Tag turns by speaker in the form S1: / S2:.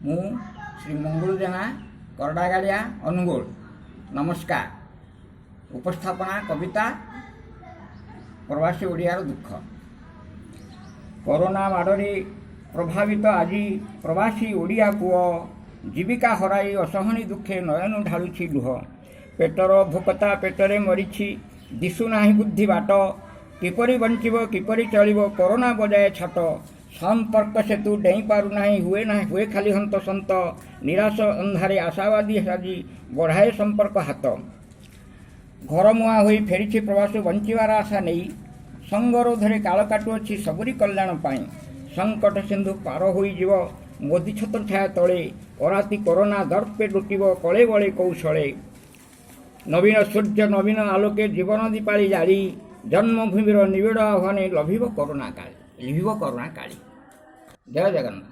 S1: ମୁଁ ଶ୍ରୀ ମଙ୍ଗୁଳୁ ଜେନା, କରଡ଼ାଗାଡ଼ିଆ, ଅନୁଗୁଳ। ନମସ୍କାର। ଉପସ୍ଥାପନା କବିତା ପ୍ରବାସୀ ଓଡ଼ିଆର ଦୁଃଖ। କରୋନା ମାଡ଼ରେ ପ୍ରଭାବିତ ଆଜି ପ୍ରବାସୀ ଓଡ଼ିଆ ପୁଅ। ଜୀବିକା ହରାଇ ଅସହନୀ ଦୁଃଖେ ନୟନ ଢାଳୁଛି ଲୁହ। ପେଟର ଭୋକ ତା ପେଟରେ ମରିଛି, ଦିଶୁନାହିଁ ବୁଦ୍ଧି ବାଟ। କିପରି ବଞ୍ଚିବ, କିପରି ଚଳିବ, କରୋନା ବଜାଏ ଛାଟ। ସମ୍ପର୍କ ସେତୁ ଡେଇଁ ପାରୁନାହିଁ, ହୁଏ ନାହିଁ, ହୁଏ ଖାଲି ହନ୍ତସନ୍ତ। ନିରାଶ ଅନ୍ଧାରେ ଆଶାବାଦୀ ସାଜି ବଢ଼ାଏ ସମ୍ପର୍କ ହାତ। ଘରମୁହାଁ ହୋଇ ଫେରିଛି ପ୍ରବାସୀ ବଞ୍ଚିବାର ଆଶା ନେଇ। ସଙ୍ଗରୋଧରେ କାଳ କାଟୁଅଛି ସବୁରି କଲ୍ୟାଣ ପାଇଁ। ସଙ୍କଟ ସିନ୍ଧୁ ପାର ହୋଇଯିବ ମୋଦି ଛତ୍ର ଛାୟା ତଳେ। ଅରାତି କରୋନା ଦର୍ପେ ଲୁଟିବ କଳେ ବଳେ କୌଶଳେ। ନବୀନ ସୂର୍ଯ୍ୟ ନବୀନ ଆଲୋକେ ଜୀବନ ଦୀପାଳି ଜାଳି ଜନ୍ମଭୂମିର ନିବିଡ଼ ଆହ୍ୱାନେ ଲଭିବ କରୋନା କାଳି, ଲିଭିବ କରୁଣା କାଳି। ଜୟ ଜଗନ୍ନାଥ।